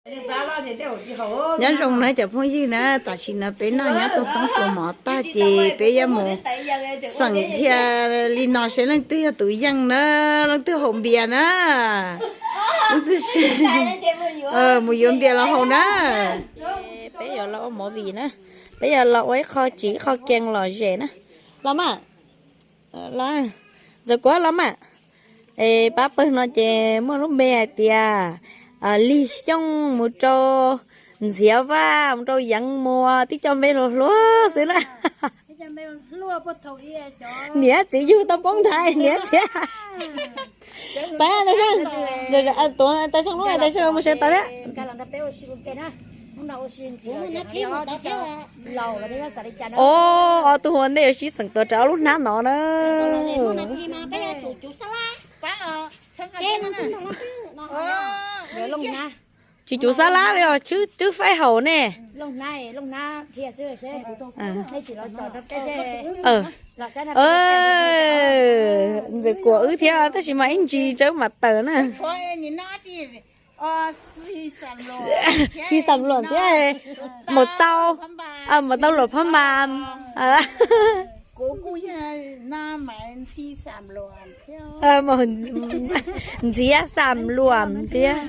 Nyob zoo na cov phooj ywg na, tam sim no peb noj nyob tau xoob pluas mov tag ces peb yuav mus xeem dhia li no seb leej twg yog tus yeej na, leej twg haus npias na. Leej twg mus yuav npias los haus na. Peb yuav los ua movie na, peb yuav los ua ib qho tsis ib qho kees lom zem na. Los mas, los, Ntxawm Kuab los mas. Es pab pawg no ces muaj lub npe hais tias Lig Xyooj mus rau Ntxhiav Vaj mus rau Yeev Muas, tib co npe hluas hluas xwb na. Niam txiv yug tau poob nthav niam txiv. Pab, tais Seej, tais Seej lub, tais Seej mus sawv tau thiab. Os, ob tug ua ntej yuav sib xeem tuav rawv ob lub hnab no na. Tsis cuv xab lab li os, twb faib haum ne. Ntxawm Kuab wb thiab tab sis mas ib ntsis tsaub mas tawm na. Xis xam luam thiab, maum tau, maum tau luam phab mas. Ntxhiav xam luam thiab,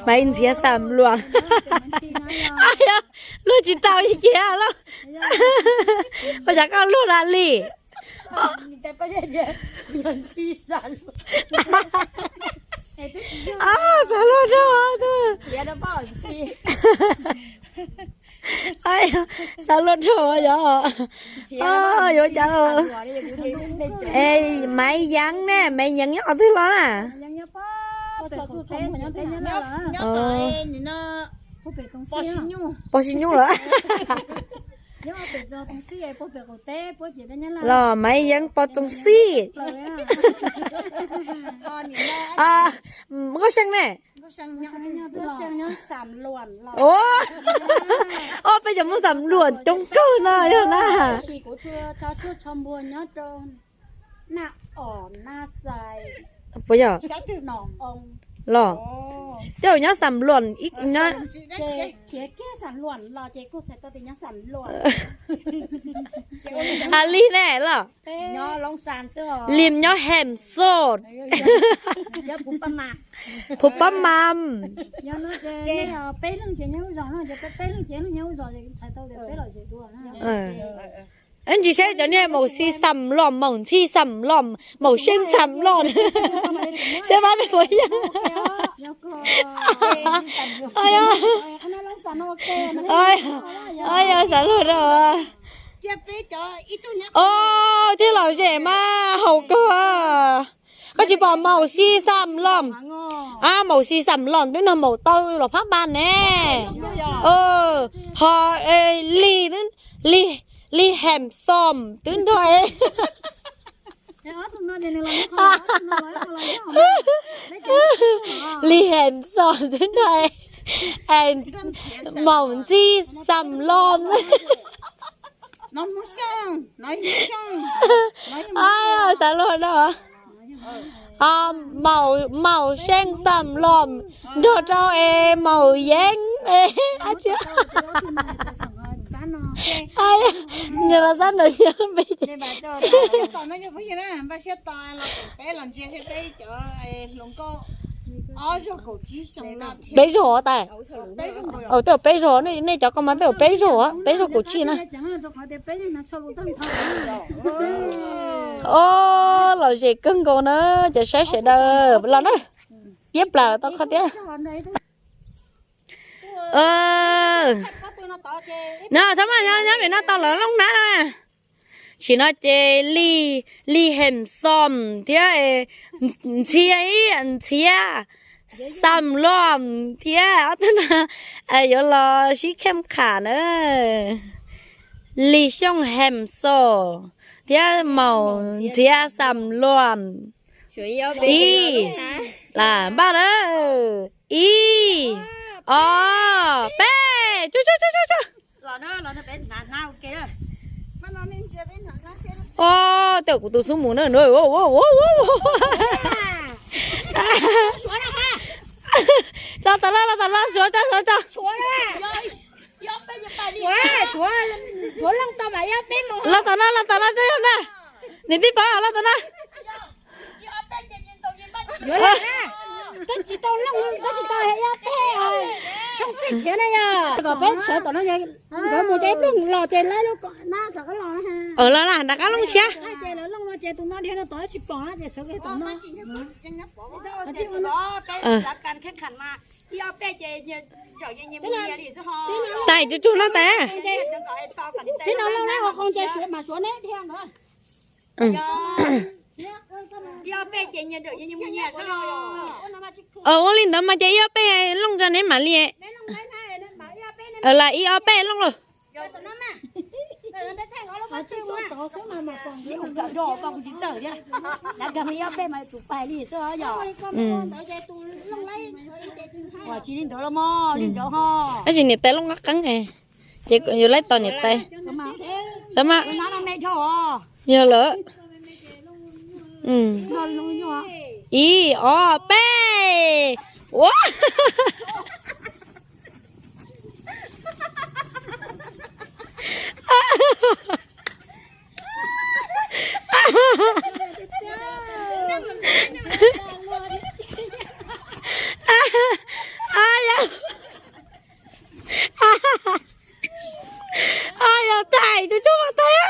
Maiv Ntxhiav xam luam. Luag tsis tau ib kiag lauj. Ua cas koj luag na li? Xav luag rau tus, xav luag rau yog yuav cas. Maiv Yeev ne, Maiv Yeev nyob qhov twg los na? Pos Xi Nyuj lawm. Los Maiv Yeev Pos Txoos Xij. Nkauj See ne? Os, peb cov Hmoob xam luam coob kawg no yog na. Puas yog? Los, tej zaum nyob xam luam ib, nyob, ha li ne los. Lim nyob Hem Xos, Phu Pab Mam. Ib ntsis saib cov niag maum Xis xam luam, maum Ntxhi xam luam, maum Seej xam luam, saib pab puas yog. Yog xam luam rau. Os, thiaj lom zem mas haum kawg. Koj tsis pom maum Xis xam luam? Maum Xis xam luam twb nrog maum tau luam phab mas ne. Ho Lig, Lig, Lig Hem Xos twb nrog, Lig Hem Xos twb nrog maum Ntxhi xam luam. Xav luag no. Maum Seej xam luam nrog rau es maum Yeev. Nws los xab nws yog peb. Peb zaug tais. Tej peb zaug, nej cov ko mas tej peb zaug, peb zaug kaum tsib na. Os, lom zem kawg nkaus na, cov saib sawv daws los na. Tiab plaws tau qhov tiab. No txhob maj nyob, nyob pem no tau lawv looj hnab no. Tam sim no ces Lig, Lig Hem Xos thiab Ntxhiab, Ntxhiab xam luam thiab ob tug no yuav los sib kheej kham na. Lig Xyooj Hem Xos thiab maum Ntxhiab xam luam. Ib, npaj na, ib, ob, peb, tso, tso, tso, tso, tso. Os, tej kuv tus xub mus na. Los tom no, los tom no, suav tso, suav tso. Los tom no, los tom no, cov yog na. Niam tij pov, los tom no. Kom peb sawv tom no, nkawd mus ces ib pliag los ces lawv los na, los na, rov qab los na. Los na, rov qab looj tshiab. Tais tsuj tsuj no tais. Ua li ntawd mas ces ib ob peb looj tso neb mam li. Los ib ob peb looj los. Tab sis niam tais looj qab qeeb, ces yus laib tos niam tais. Xav mas, yog lawm. Ib ob peb. Ua. Yog tais, tsuj tsuj mas tais,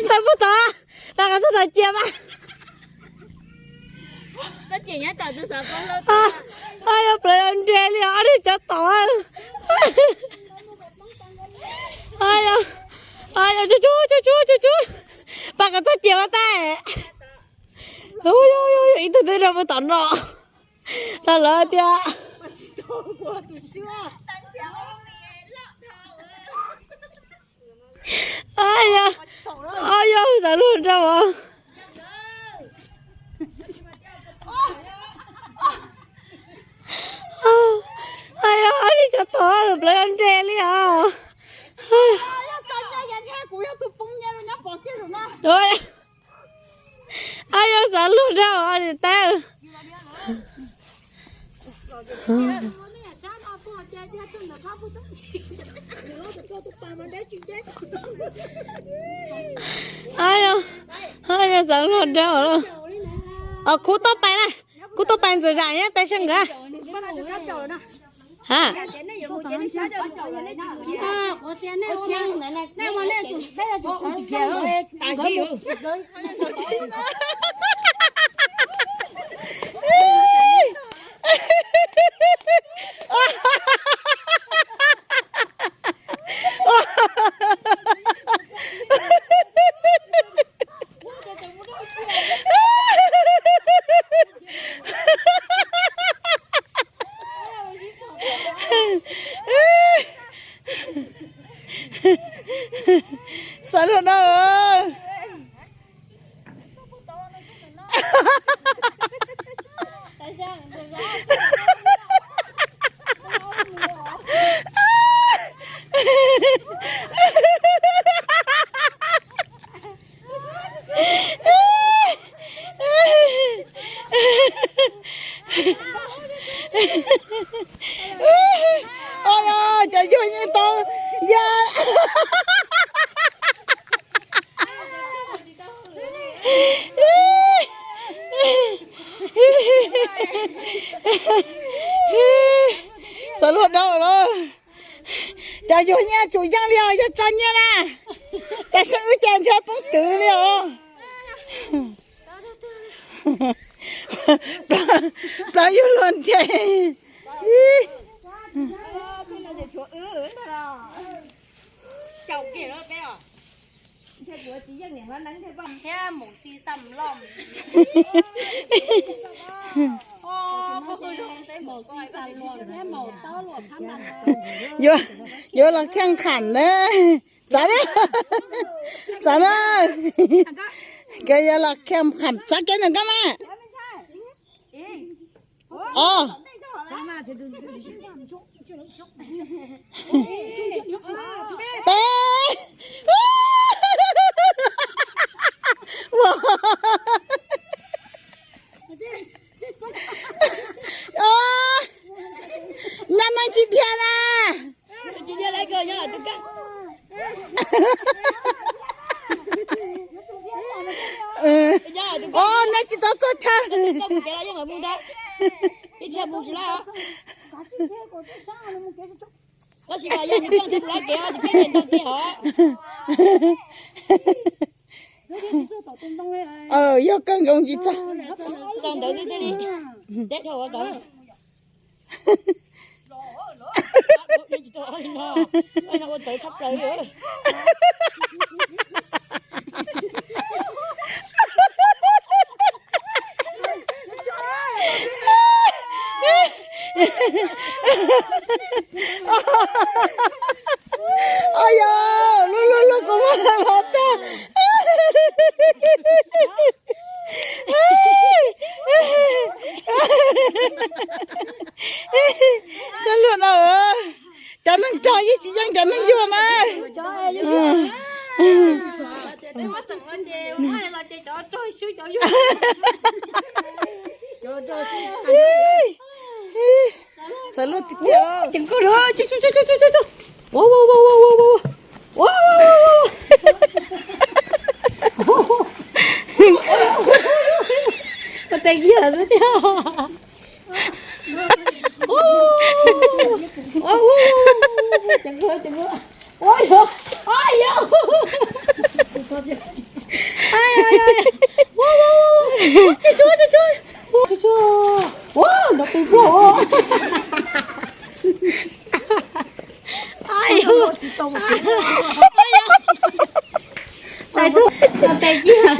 tais puag tod, pab kom txog tom cia mas. Yog plaws nres li ob niag tsov tom. Yog, tsuj tsuj tsuj tsuj, pab kom txog cia mas tais. Ib tug twb rau puag tom no. Tau lawm tiag. Yog, xav luag nrau os. Yog, ob niag tsov tom plaws nres li os. Yog xav luag nrau os niam tais. Yog xav luag nrau os. Khub tuaj pais na, khub tuaj pais ntxawm zam nyob tais sab nkawd. Ha. Xav luag nrau. Cov yuag yeej tau ya. Xav luag nrau lawm. Cov yuag nyiaj tsum yeej li os, yog tso nyiaj na, tais seej wb ces ntshe poob twv li os. Plaub yug luag nres. Yuav, yuav los kheej kham na. Txav na, txav na. Kev yuav los kheej kham txav kev ntawm koj mas. Os. Peb. Ua. Tsis dhia na. Os, nej tsis tau txog chaw. Yog kawg nkaus tsis txog. Os yog, luag luag luag kuv muab los tag. Saib luag na, cov neeg rog yeej tsis yeej cov neeg yuag na. Xav luaj tiag tiag. Ua tes kiag xwb tiag. Tais tuaj tes kiag.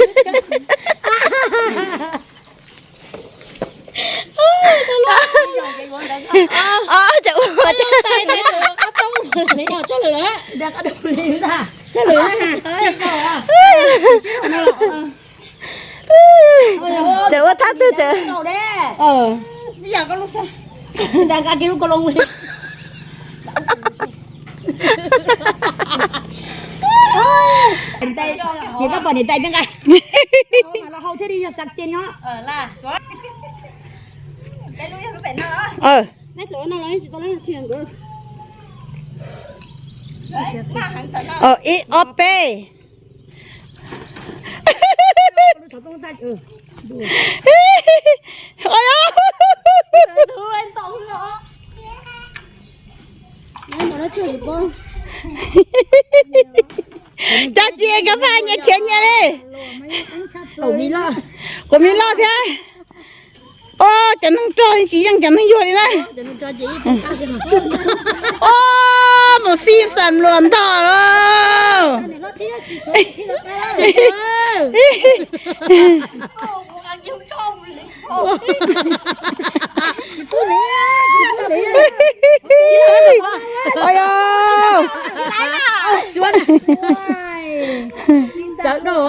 Tseem ua thab twg tseem. Niam tais, niam tais nqa. Ib ob peb. Cov tsis ev kav faj nyias khiav nyias li. Quas mis loj thiab. Os, cov neeg rog tsis yeej cov neeg yuag li na. Os, mus xij xam luas ntog lauj. Oi yog, txawv dau.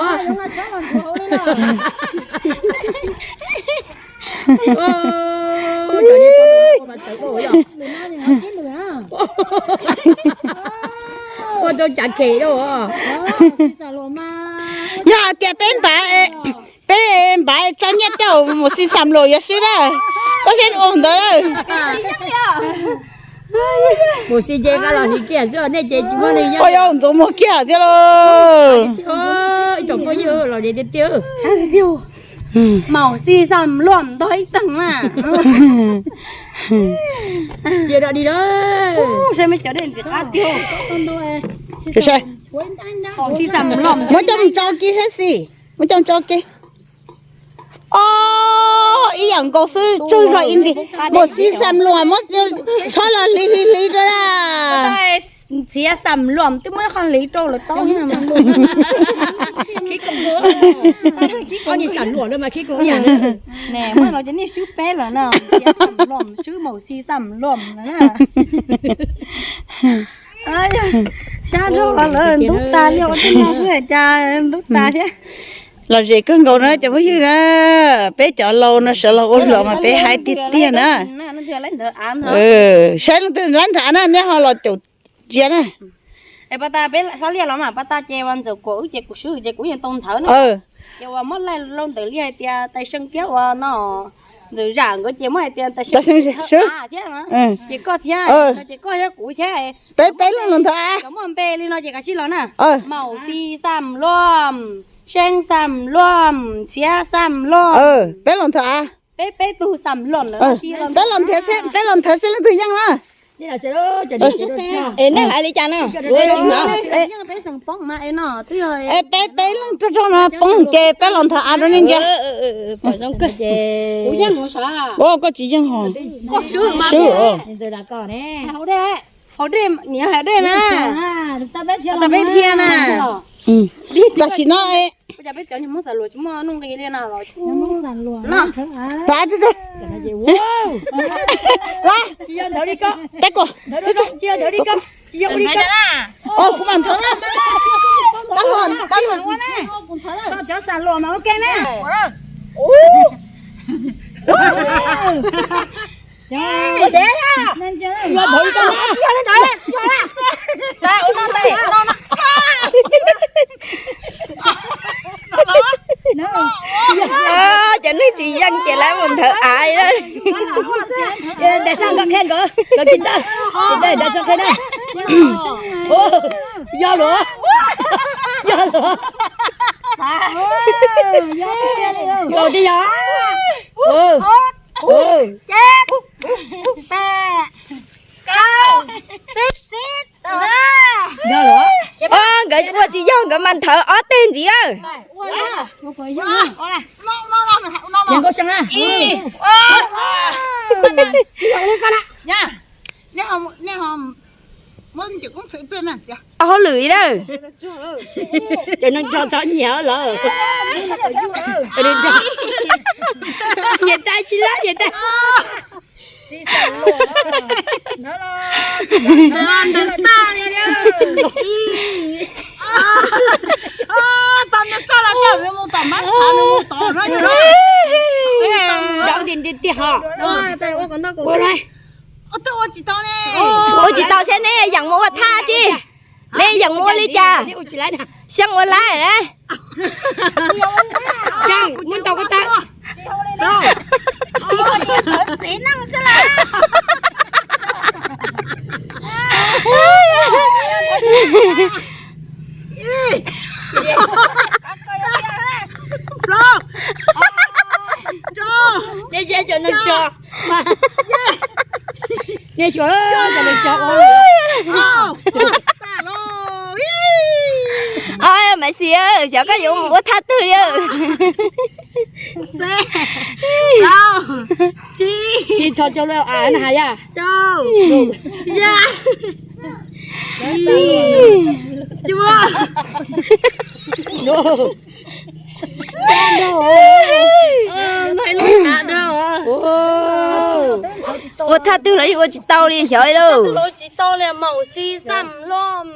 Ua rau cas khem dau. Yog hais tias peb npav, peb npav tso nyiaj rau mus xij xam luas yuav swb na. Koj saib ua ntawd. Mus xij ces nqa los hliv kiag xwb, nej ces tsis muaj li. Ua yog ntxuav muag kiag thiab lauj. Ib tsoom phooj ywg los tiag tiag. Maum xij xam luam ntog ib teeg na. Cia dog dig lawm. Saib meb cov dej ntxim qab tiag. Muab coj mus tso kiag saib xis. Muab coj mus tso kiag. Os, ib yam nkaus xwb, tsaug zog ib nti. Maum xij xam luam muab tshob los hliv hliv hliv rau na. Ntxhiav xam luam twb muab qho hliv rau lawm tau. Khib koj, khib koj, khib koj, khib koj. Ne, muab los ces nej swb peb lawm na. Ntxhiav xam luam swb maum xij xam luam lawm na. Sab nraug los lawm ntub tas li, ua tej no xwb cas ntub tas thiab. Lom zem kawg nkaus na cov phooj ywg na. Peb cov laus no sawv los ua hluas mas peb haib tiag tiag na. Saib leej twg laib nthav na, nej ho los caum ntsia na. Pas tas peb xav liaj los mas pas tas ces uas ntxawm kuam wb ces kuv swb ces kuv yeej tau nthawv na. Ces uas muab laij lauj ntawm li hais tias tais seej kiab uas no Ntxawm Zam nkawd ces muaj hais tias tas xeeb thiab, ces koj thiab, ces koj thiab kuv thiab. Peb peb leej los ntawd a. Muaj npe li no ces kav tsij los na. Maum Xi Xam Luam, Seeb Xam Luam, Ntxhiab Xam Luam. Peb los ntawd a. Peb peb tug Xam Luam lawm. Peb los nthawv seb, peb los nthawv seb leej twg yeej na. Es nej hais li cas na? Peb peb leej rog rog no poob ces peb los nthawv av rau nej ntsia. Koj tsis yeej hos. Swb. Haus dej, niam haus dej na. Tau peb dhia na. Tam sim no, peb cov Hmoob Xam Luam tsis muaj nuj nqis li na los. Teb kuv. Kuv mam nthawv na. Tab luam, tab luam. Cov Xam Luam mas ua ke na. Cov neeg tsis yeej ces lawv mus nthawv av li. Daim Xab Nkauj qhia nkawd, nkawd tsis txawj. Daim Xab qhia na. Yog luag, yog luag. Yog tiag yog. Nkawd ua tsis yog, nkawd mas nthawv ob teg ntxiv lawm. Hauj lwm li lawm. Cov neeg tso txhob nyiam lawm. Nyiam tais tsis lab nyiam tais. Ua tsis tau seb neb yeem mus ua thaj tsi. Neb yeem mus ua li cas? Xyeej ua laib na. Xyeej muab tau koj tawb. Neb saib cov neeg tso. Neb saib cov neeg tso. Maiv Xis, xyov koj yuav mus ua thaj twg li. Tsis txhob coj lawm a, na has ya. Ua thaj twg los yeej ua tsis tau li xyov lauj. Tsis tau li, maum xi xam loj.